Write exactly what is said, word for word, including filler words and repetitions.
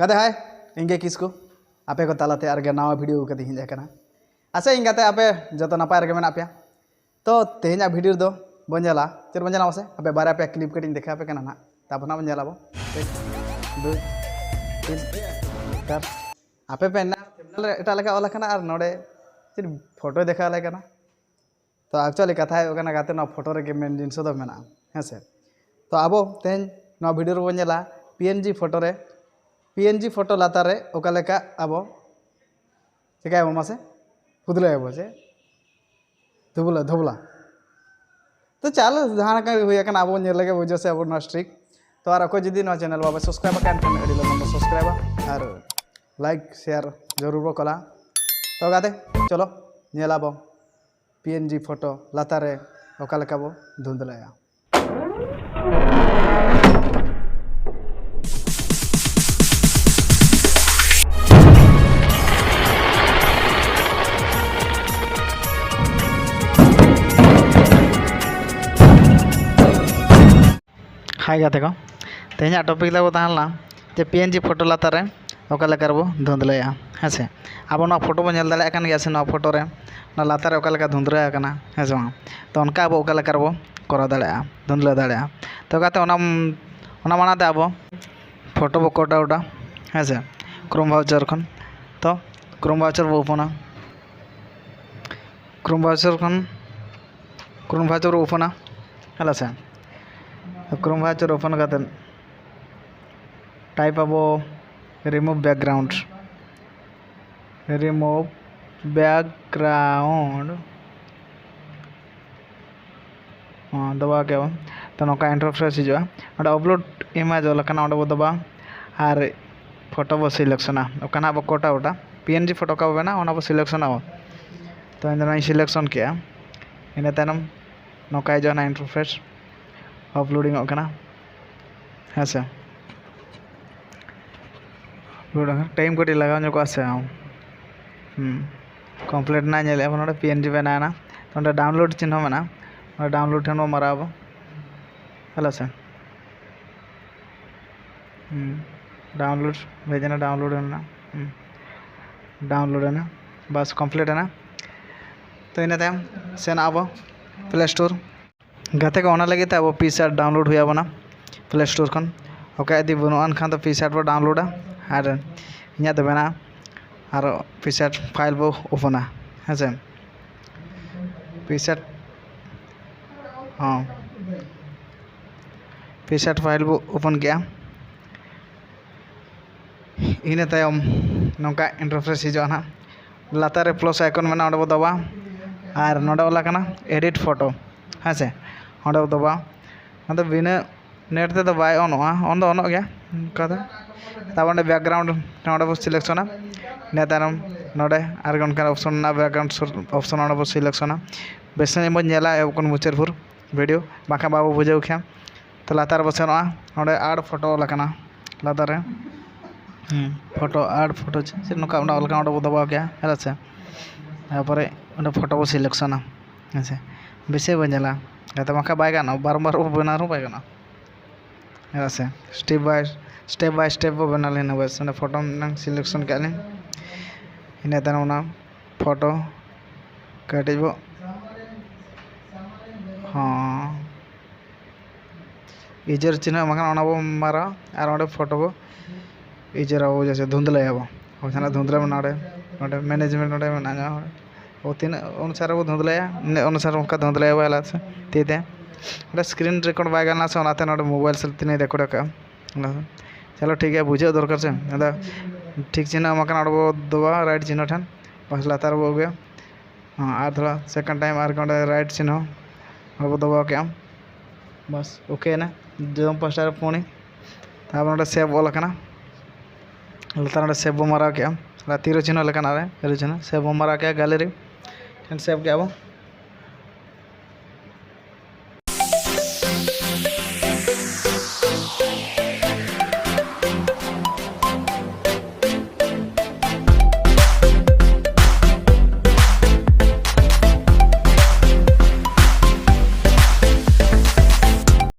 ᱜᱟᱛᱮ ᱦᱟᱭ, ᱤᱧ ᱜᱮ ᱠᱤᱥᱠᱩ, ᱟᱯᱮ ᱠᱚ ᱛᱟᱞᱟᱛᱮ ᱟᱨᱜᱮ ᱱᱟᱣᱟ ᱵᱷᱤᱰᱤᱭᱳ ᱟᱹᱜᱩ ᱠᱟᱛᱮ ᱦᱮᱡ ᱟᱠᱟᱱᱟ᱾ ᱟᱥᱟ ᱤᱧ ᱜᱟᱛᱮ ᱟᱯᱮ ᱡᱚᱛᱚ ᱱᱟᱯᱟᱭ ᱨᱮᱜᱮ ᱢᱮᱱᱟᱜ ᱯᱮᱭᱟ᱾ ᱛᱚ ᱛᱮᱦᱮᱧᱟᱜ ᱵᱷᱤᱰᱤᱭᱳ ᱨᱮᱫᱚ ᱵᱚᱱ ᱧᱮᱞᱟ, ᱪᱮᱫ ᱵᱚᱱ ᱧᱮᱞᱟ ᱢᱟᱥᱮ? ᱟᱯᱮ ᱵᱟᱨᱭᱟ ᱯᱮᱭᱟ ᱠᱞᱤᱯ ᱠᱟᱹᱴᱤᱡ ᱤᱧ ᱫᱮᱠᱷᱟᱣ ᱟᱯᱮ ᱠᱟᱱᱟ ᱱᱟᱦᱟᱜ, ᱛᱟᱨᱯᱚᱨ ᱱᱟᱦᱟᱜ ᱵᱚᱱ ᱧᱮᱞᱟ ᱵᱚ᱾ ᱮᱠ, ᱫᱩᱭ, ᱛᱤᱱ, ᱪᱟᱨ᱾ ᱟᱯᱮ ᱯᱮ ᱢᱮᱱᱟ ᱛᱷᱟᱢᱵᱱᱮᱞ ᱨᱮ ᱮᱴᱟᱜ ᱞᱮᱠᱟ ᱚᱞ ᱟᱠᱟᱱᱟ ᱟᱨ ᱱᱚᱰᱮ ᱪᱮᱫ ᱯᱷᱳᱴᱳᱭ ᱫᱮᱠᱷᱟᱣ ᱟᱞᱮ ᱠᱟᱱᱟ᱾ ᱛᱚ ᱮᱠᱪᱩᱭᱮᱞᱤ ᱠᱟᱛᱷᱟ ᱦᱩᱭᱩᱜ ᱠᱟᱱᱟ ᱜᱟᱛᱮ, ᱱᱚᱣᱟ ᱯᱷᱳᱴᱳ ᱨᱮ ᱜᱮᱢᱮᱱ ᱡᱤᱱᱤᱥ ᱫᱚ ᱢᱮᱱᱟᱜᱼᱟ, ᱦᱮᱸ ᱥᱮ? ᱛᱚ ᱟᱵᱚ ᱛᱮᱦᱮᱧ ᱱᱚᱣᱟ ᱵᱷᱤᱰᱤᱭᱳ ᱨᱮᱵᱚᱱ ᱧᱮᱞᱟ ᱯᱤ ᱮᱱ ᱡᱤ ᱯᱷᱳᱴᱳ ᱨᱮ, ᱯᱤ ᱮᱱ ᱡᱤ ᱯᱷᱳᱴᱳ ᱞᱟᱛᱟᱨ ᱨᱮ ᱚᱠᱟ ᱞᱮᱠᱟ ᱟᱵᱚ ᱪᱮᱠᱟᱭᱟᱵᱚ ᱢᱟᱥᱮ? ᱯᱷᱩᱫᱞᱟᱹᱭᱟᱵᱚ ᱥᱮ ᱫᱷᱩᱵᱞᱟᱹ ᱫᱷᱚᱵᱞᱟ᱾ ᱛᱚ ᱪᱟᱞ, ᱡᱟᱦᱟᱸ ᱞᱮᱠᱟ ᱜᱮ ᱦᱩᱭ ᱟᱠᱟᱱᱟ, ᱟᱵᱚ ᱧᱮᱞ ᱞᱮᱜᱮ ᱵᱩᱡᱷᱟᱹᱣ ᱥᱮ ᱟᱵᱚ ᱱᱚᱣᱟ ᱴᱨᱤᱠ᱾ ᱛᱚ ᱟᱨ ᱚᱠᱚᱭ ᱡᱩᱫᱤ ᱱᱚᱣᱟ ᱪᱮᱱᱮᱞ ᱵᱟᱵᱮ ᱥᱟᱵᱥᱠᱨᱟᱭᱵ ᱟᱠᱟᱫ ᱮᱱᱠᱷᱟᱱ ᱟᱹᱰᱤ ᱞᱚᱜᱚᱱ ᱵᱚ ᱥᱟᱵᱥᱠᱨᱟᱭᱵᱟ ᱟᱨ ᱞᱟᱭᱤᱠ ᱥᱮᱭᱟᱨ ᱡᱚᱨᱩᱨ ᱵᱚ ᱠᱚᱞᱟ᱾ ᱛᱚ ᱜᱟᱛᱮ, ᱪᱚᱞᱚ ᱧᱮᱞᱟᱵᱚ ᱯᱤ ᱮᱱ ᱡᱤ ᱯᱷᱳᱴᱳ ᱞᱟᱛᱟᱨ ᱨᱮ ᱚᱠᱟ ᱞᱮᱠᱟ ᱵᱚ ᱫᱷᱩᱸᱫᱽᱞᱟᱹᱭᱟ᱾ ᱦᱟᱭ ᱜᱟᱛᱮ ᱠᱚ, ᱛᱮᱦᱮᱧᱟᱜ ᱴᱚᱯᱤᱠ ᱛᱟᱵᱚ ᱛᱟᱦᱮᱸ ᱞᱮᱱᱟ ᱡᱮ ᱯᱤ ᱮᱱ ᱡᱤ ᱯᱷᱳᱴᱳ ᱞᱟᱛᱟᱨ ᱨᱮ ᱚᱠᱟ ᱞᱮᱠᱟ ᱨᱮᱵᱚ ᱫᱷᱩᱸᱫᱽᱞᱟᱹᱭᱟ, ᱦᱮᱸ ᱥᱮ? ᱟᱵᱚ ᱱᱚᱣᱟ ᱯᱷᱳᱴᱳ ᱵᱚᱱ ᱧᱮᱞ ᱫᱟᱲᱮᱭᱟᱜ ᱠᱟᱱ ᱜᱮᱭᱟ ᱥᱮ, ᱱᱚᱣᱟ ᱯᱷᱳᱴᱳ ᱨᱮ ᱚᱱᱟ ᱞᱟᱛᱟᱨ ᱨᱮ ᱚᱠᱟ ᱞᱮᱠᱟ ᱫᱷᱩᱸᱫᱽᱞᱟᱹ ᱟᱠᱟᱱᱟ, ᱦᱮᱸ ᱥᱮ ᱵᱟᱝ? ᱛᱚ ᱚᱱᱠᱟ ᱟᱵᱚ ᱚᱠᱟ ᱞᱮᱠᱟ ᱨᱮᱵᱚ ᱠᱚᱨᱟᱣ ᱫᱟᱲᱮᱭᱟᱜᱼᱟ, ᱫᱷᱩᱸᱫᱽᱞᱟᱹ ᱫᱟᱲᱮᱭᱟᱜᱼᱟ? ᱛᱚ ᱜᱟᱛᱮ, ᱚᱱᱟ ᱚᱱᱟ ᱢᱟᱲᱟᱝ ᱛᱮ ᱟᱵᱚ ᱯᱷᱳᱴᱳ ᱵᱚ ᱠᱚᱴ ᱟᱣᱩᱴᱟ, ᱦᱮᱸ ᱥᱮ, ᱠᱨᱳᱢ ᱵᱨᱟᱣᱡᱟᱨ ᱠᱷᱚᱱ᱾ ᱛᱚ ᱠᱨᱳᱢ ᱵᱨᱟᱣᱡᱟᱨ ᱵᱚ ᱳᱯᱮᱱᱟ, ᱠᱨᱳᱢ ᱵᱨᱟᱣᱡᱟᱨ ᱠᱷᱚᱱ ᱠᱨᱳᱢ ᱵᱨᱟᱣᱡᱟᱨ ᱵᱚ ᱳᱯᱮᱱᱟ, ᱦᱮᱸ ᱥᱮ᱾ ᱠᱨᱳᱢ ᱵᱨᱟᱣᱡᱟᱨ ᱳᱯᱮᱱ ᱠᱟᱛᱮᱫ ᱴᱟᱭᱤᱯ ᱟᱵᱚ ᱨᱤᱢᱩᱵᱷ ᱵᱮᱠᱜᱨᱟᱣᱩᱱᱰ, ᱨᱤᱢᱩᱵᱷ ᱵᱮᱠᱜᱨᱟᱣᱩᱱᱰ᱾ ᱦᱚᱸ, ᱫᱟᱵᱟᱣ ᱠᱮᱫ ᱵᱚᱱ᱾ ᱛᱚ ᱱᱚᱝᱠᱟ ᱤᱱᱴᱟᱨᱯᱷᱮᱥ ᱦᱤᱡᱩᱜᱼᱟ᱾ ᱚᱸᱰᱮ ᱟᱯᱞᱳᱰ ᱤᱢᱮᱡᱽ ᱚᱞ ᱟᱠᱟᱱᱟ, ᱚᱸᱰᱮ ᱵᱚ ᱫᱟᱵᱟᱣᱟ᱾ ᱟᱨ ᱯᱷᱳᱴᱳ ᱵᱚ ᱥᱤᱞᱮᱠᱥᱚᱱᱟ, ᱚᱠᱟᱱᱟᱜ ᱵᱚ court ᱟᱣᱩᱴᱟ, P N G photo ᱚᱠᱟ ᱵᱚ ᱵᱮᱱᱟᱣᱟ, ᱚᱱᱟ ᱵᱚ ᱥᱤᱞᱮᱠᱥᱚᱱᱟ ᱵᱚ᱾ ᱛᱚ ᱤᱧ ᱫᱚ ᱱᱚᱣᱟᱧ ᱥᱤᱞᱮᱠᱥᱚᱱ ᱠᱮᱜᱼᱟ᱾ ᱤᱱᱟᱹ ᱛᱟᱭᱱᱚᱢ ᱱᱚᱝᱠᱟ ᱦᱤᱡᱩᱜᱼᱟ ᱱᱟᱜ ᱤᱱᱴᱟᱨᱯᱷᱮᱥ, ᱟᱯᱞᱳᱰᱤᱝ ᱚᱜ ᱠᱟᱱᱟ, ᱦᱮᱸ ᱥᱮ᱾ ᱟᱯᱞᱳᱰ ᱟᱠᱟᱱᱟ, ᱴᱟᱭᱤᱢ ᱠᱟᱹᱴᱤᱡ ᱞᱟᱜᱟᱣ ᱧᱚᱜᱚᱜᱼᱟ ᱥᱮ᱾ ᱦᱩᱸ, ᱠᱚᱢᱯᱞᱤᱴ ᱮᱱᱟ, ᱧᱮᱞᱮᱫᱼᱟ ᱵᱚᱱ ᱱᱚᱰᱮ ᱯᱤ ᱮᱱ ᱡᱤ ᱵᱮᱱᱟᱣ ᱮᱱᱟ᱾ ᱱᱚᱰᱮ ᱰᱟᱣᱩᱱᱞᱳᱰ ᱪᱤᱱᱦᱟᱹ ᱢᱮᱱᱟᱜᱼᱟ, ᱚᱱᱟ ᱰᱟᱣᱩᱱᱞᱳᱰ ᱴᱷᱮᱱ ᱵᱚᱱ ᱢᱟᱨᱟᱣ ᱟᱵᱚ, ᱦᱮᱸ ᱥᱮ᱾ ᱦᱩᱸ, ᱰᱟᱣᱩᱱᱞᱳᱰ ᱦᱮᱡ ᱮᱱᱟ, ᱰᱟᱣᱩᱱᱞᱳᱰ ᱮᱱᱟ, ᱦᱩᱸ, ᱰᱟᱣᱩᱱᱞᱳᱰ ᱮᱱᱟ, ᱵᱟᱥ ᱠᱚᱢᱯᱞᱤᱴ ᱮᱱᱟ᱾ ᱛᱚ ᱤᱱᱟᱹ ᱛᱟᱭᱚᱢ ᱥᱮᱱᱚᱜ ᱟᱵᱚ ᱯᱞᱮ ᱥᱴᱳᱨ᱾ ᱜᱟᱛᱮ ᱠᱚ, ᱚᱱᱟ ᱞᱟᱹᱜᱤᱫ ᱛᱮ ᱟᱵᱚ ᱯᱤᱠᱥᱟᱨᱴ ᱰᱟᱣᱩᱱᱞᱳᱰ ᱦᱩᱭ ᱟᱵᱚᱱᱟ ᱯᱞᱮ ᱥᱴᱳᱨ ᱠᱷᱚᱱ᱾ ᱚᱠᱟ ᱡᱩᱫᱤ ᱵᱟᱹᱱᱩᱜ ᱟᱱ ᱠᱷᱟᱱ ᱫᱚ ᱯᱤᱠᱥᱟᱨᱴ ᱵᱚ ᱰᱟᱣᱩᱱᱞᱳᱰᱟ, ᱟᱨ ᱤᱧᱟᱹᱜ ᱫᱚ ᱢᱮᱱᱟᱜᱼᱟ᱾ ᱟᱨ ᱯᱤᱠᱥᱟᱨᱴ ᱯᱷᱟᱭᱤᱞ ᱵᱚ ᱳᱯᱮᱱᱟ, ᱦᱮᱸ ᱥᱮ? ᱯᱤᱠᱥᱟᱨᱴ, ᱦᱚᱸ, ᱯᱤᱠᱥᱟᱨᱴ ᱯᱷᱟᱭᱤᱞ ᱵᱚ ᱳᱯᱮᱱ ᱠᱮᱜᱼᱟ᱾ ᱤᱱᱟᱹ ᱛᱟᱭᱚᱢ ᱱᱚᱝᱠᱟ ᱤᱱᱴᱟᱨᱯᱷᱮᱥ ᱦᱤᱡᱩᱜᱼᱟ ᱱᱟᱦᱟᱜ᱾ ᱞᱟᱛᱟᱨ ᱨᱮ ᱯᱞᱟᱥ ᱟᱭᱠᱚᱱ ᱢᱮᱱᱟᱜᱼᱟ, ᱚᱸᱰᱮ ᱵᱚ ᱫᱟᱵᱟᱣᱟ᱾ ᱟᱨ ᱱᱚᱰᱮ ᱚᱞ ᱟᱠᱟᱱᱟ ᱮᱰᱤᱴ ᱯᱷᱳᱴᱳ, ᱦᱮᱸ ᱥᱮ? ᱚᱸᱰᱮ ᱵᱚ ᱫᱟᱵᱟᱣᱟ᱾ ᱟᱫᱚ ᱵᱤᱱᱟᱹ ᱱᱮᱴ ᱛᱮᱫᱚ ᱵᱟᱭ ᱚᱱᱚᱜᱼᱟ, ᱚᱱ ᱫᱚ ᱚᱱᱚᱜ ᱜᱮᱭᱟ ᱚᱱᱠᱟ ᱫᱚ᱾ ᱛᱟᱨᱯᱚᱨ ᱚᱸᱰᱮ ᱵᱮᱠᱜᱨᱟᱣᱩᱱᱰ, ᱚᱸᱰᱮ ᱵᱚ ᱥᱤᱞᱮᱠᱥᱚᱱᱟ᱾ ᱤᱱᱟᱹ ᱛᱟᱭᱱᱚᱢ ᱱᱚᱰᱮ ᱟᱨ ᱚᱱᱠᱟᱱ ᱚᱯᱥᱚᱱ ᱢᱮᱱᱟᱜᱼᱟ, ᱵᱮᱠᱜᱨᱟᱣᱩᱱᱰ ᱚᱯᱥᱚᱱ, ᱚᱸᱰᱮ ᱵᱚ ᱥᱤᱞᱮᱠᱥᱚᱱᱟ᱾ ᱵᱮᱥ ᱧᱚᱜ ᱵᱚᱱ ᱧᱮᱞᱟ ᱮᱦᱚᱵ ᱠᱷᱚᱱ ᱢᱩᱪᱟᱹᱫ ᱵᱷᱳᱨ ᱵᱷᱤᱰᱤᱭᱳ, ᱵᱟᱝᱠᱷᱟᱱ ᱵᱟᱵᱚ ᱵᱩᱡᱷᱟᱹᱣ ᱠᱮᱭᱟ᱾ ᱛᱚ ᱞᱟᱛᱟᱨ ᱨᱮᱵᱚ ᱥᱮᱱᱚᱜᱼᱟ, ᱚᱸᱰᱮ ᱟᱰ ᱯᱷᱳᱴᱳ ᱚᱞ ᱟᱠᱟᱱᱟ ᱞᱟᱛᱟᱨ ᱨᱮ᱾ ᱦᱩᱸ, ᱯᱷᱳᱴᱳ, ᱟᱰ ᱯᱷᱳᱴᱳ ᱪᱮ ᱪᱮᱫ ᱱᱚᱝᱠᱟ ᱚᱸᱰᱮ ᱚᱞ ᱟᱠᱟᱱᱟ, ᱚᱸᱰᱮ ᱵᱚ ᱫᱟᱵᱟᱣ ᱠᱮᱜᱼᱟ, ᱦᱮᱸ ᱥᱮ? ᱛᱟᱨᱯᱚᱨᱮ ᱚᱸᱰᱮ ᱯᱷᱳᱴᱳ ᱵᱚ ᱥᱤᱞᱮᱠᱥᱚᱱᱟ, ᱦᱮᱸ ᱥᱮ? ᱵᱮᱥᱤ ᱵᱚ ᱧᱮᱞᱟ, ᱡᱟᱛᱮ ᱵᱟᱝᱠᱷᱟᱱ ᱵᱟᱭ ᱜᱟᱱᱚᱜᱼᱟ, ᱵᱟᱨᱚᱢᱵᱟᱨ ᱵᱚ ᱵᱮᱱᱟᱣ ᱨᱮᱦᱚᱸ ᱵᱟᱭ ᱜᱟᱱᱚᱜᱼᱟ, ᱦᱮᱸ ᱥᱮ? ᱥᱴᱮᱯ ᱵᱟᱭ, ᱥᱴᱮᱯ ᱵᱟᱭ ᱥᱴᱮᱯ ᱵᱚ ᱵᱮᱱᱟᱣ ᱞᱮᱱᱟ᱾ ᱵᱮᱥ, ᱚᱸᱰᱮ ᱯᱷᱳᱴᱳ ᱢᱤᱫᱴᱟᱝ ᱥᱤᱞᱮᱠᱥᱚᱱ ᱠᱮᱜᱼᱟ ᱞᱤᱧ, ᱤᱱᱟᱹ ᱛᱟᱭᱱᱚᱢ ᱚᱱᱟ ᱯᱷᱳᱴᱳ ᱠᱟᱹᱴᱤᱡ ᱵᱚ, ᱦᱚᱸ, ᱤᱡᱟᱹᱨ ᱪᱤᱱᱦᱟᱹ ᱮᱢ ᱟᱠᱟᱱᱟ, ᱚᱱᱟ ᱵᱚ ᱢᱟᱨᱟ ᱟᱨ ᱚᱸᱰᱮ ᱯᱷᱳᱴᱳ ᱵᱚ ᱤᱡᱟᱹᱨ ᱟᱵᱚ, ᱡᱮᱭᱥᱮ ᱫᱷᱩᱸᱫᱽᱞᱟᱹᱭ ᱟᱵᱚ᱾ ᱦᱳᱭ, ᱡᱟᱦᱟᱱᱟᱜ ᱫᱷᱩᱸᱫᱽᱞᱟᱹ ᱢᱮᱱᱟᱜᱼᱟ ᱚᱸᱰᱮ, ᱱᱚᱰᱮ ᱢᱮᱱᱮᱡᱽᱢᱮᱱᱴ ᱱᱚᱰᱮ ᱢᱮᱱᱟᱜᱼᱟ᱾ ᱚ, ᱛᱤᱱᱟᱹᱜ ᱚᱱᱩᱥᱟᱨ ᱵᱚ ᱫᱷᱩᱸᱫᱽᱞᱟᱹᱭᱟ, ᱤᱱᱟᱹᱜ ᱚᱱᱩᱥᱟᱨ ᱚᱱᱠᱟ ᱫᱷᱩᱸᱫᱽᱞᱟᱹᱭ ᱟᱵᱚ ᱟᱞᱟᱫᱟ ᱥᱮ ᱛᱤ ᱛᱮ᱾ ᱚᱸᱰᱮ ᱥᱠᱨᱤᱱ ᱨᱮᱠᱚᱨᱰ ᱵᱟᱭ ᱜᱟᱱᱚᱜᱼᱟ ᱥᱮ, ᱚᱱᱟᱛᱮ ᱱᱚᱰᱮ ᱢᱳᱵᱟᱭᱤᱞ ᱥᱮᱞ ᱛᱤᱱᱟᱹᱜ ᱨᱮᱠᱚᱨᱰ ᱟᱠᱟᱫᱼᱟ᱾ ᱪᱚᱞᱚ ᱴᱷᱤᱠ ᱜᱮᱭᱟ, ᱵᱩᱡᱷᱟᱹᱣ ᱫᱚᱨᱠᱟᱨ ᱥᱮ᱾ ᱟᱫᱚ ᱴᱷᱤᱠ ᱪᱤᱱᱦᱟᱹ ᱮᱢ ᱟᱠᱟᱱᱟ, ᱚᱸᱰᱮ ᱵᱚ ᱫᱚᱵᱟᱣᱟ ᱨᱟᱭᱤᱴ ᱪᱤᱱᱦᱟᱹ ᱴᱷᱮᱱ, ᱵᱟᱥ ᱞᱟᱛᱟᱨ ᱵᱚ ᱟᱹᱜᱩᱭᱟ᱾ ᱦᱮᱸ, ᱟᱨ ᱛᱷᱚᱲᱟ ᱥᱮᱠᱮᱱᱰ ᱴᱟᱭᱤᱢ ᱟᱨ ᱚᱸᱰᱮ ᱨᱟᱭᱤᱴ ᱪᱤᱱᱦᱟᱹ ᱚᱸᱰᱮ ᱵᱚ ᱫᱚᱵᱟᱣ ᱠᱮᱜᱼᱟ᱾ ᱵᱟᱥ, ᱳᱠᱮ ᱮᱱᱟ᱾ ᱡᱚᱡᱚᱢ ᱯᱟᱥᱴᱟ ᱨᱮ ᱯᱩᱱᱤ, ᱛᱟᱨᱯᱚᱨ ᱱᱚᱰᱮ ᱥᱮᱵᱷ ᱚᱞ ᱟᱠᱟᱱᱟ᱾ ᱞᱟᱛᱟᱨ ᱱᱚᱰᱮ ᱥᱮᱵᱷ ᱵᱚ ᱢᱟᱨᱟᱣ ᱠᱮᱜᱼᱟ᱾ ᱟᱨ ᱛᱤᱨᱚ ᱪᱤᱱᱦᱟᱹ ᱞᱮᱠᱟᱱᱟᱜ ᱨᱮ ᱮᱨᱳ ᱪᱤᱱᱦᱟᱹ, ᱥᱮᱵᱷ ᱵᱚ ᱢᱟᱨᱟᱣ ᱠᱮᱜᱼᱟ, ᱜᱮᱞᱟᱨᱤ ᱴᱷᱮᱱ ᱥᱮᱵᱷ ᱠᱮᱜᱼᱟ ᱵᱚ᱾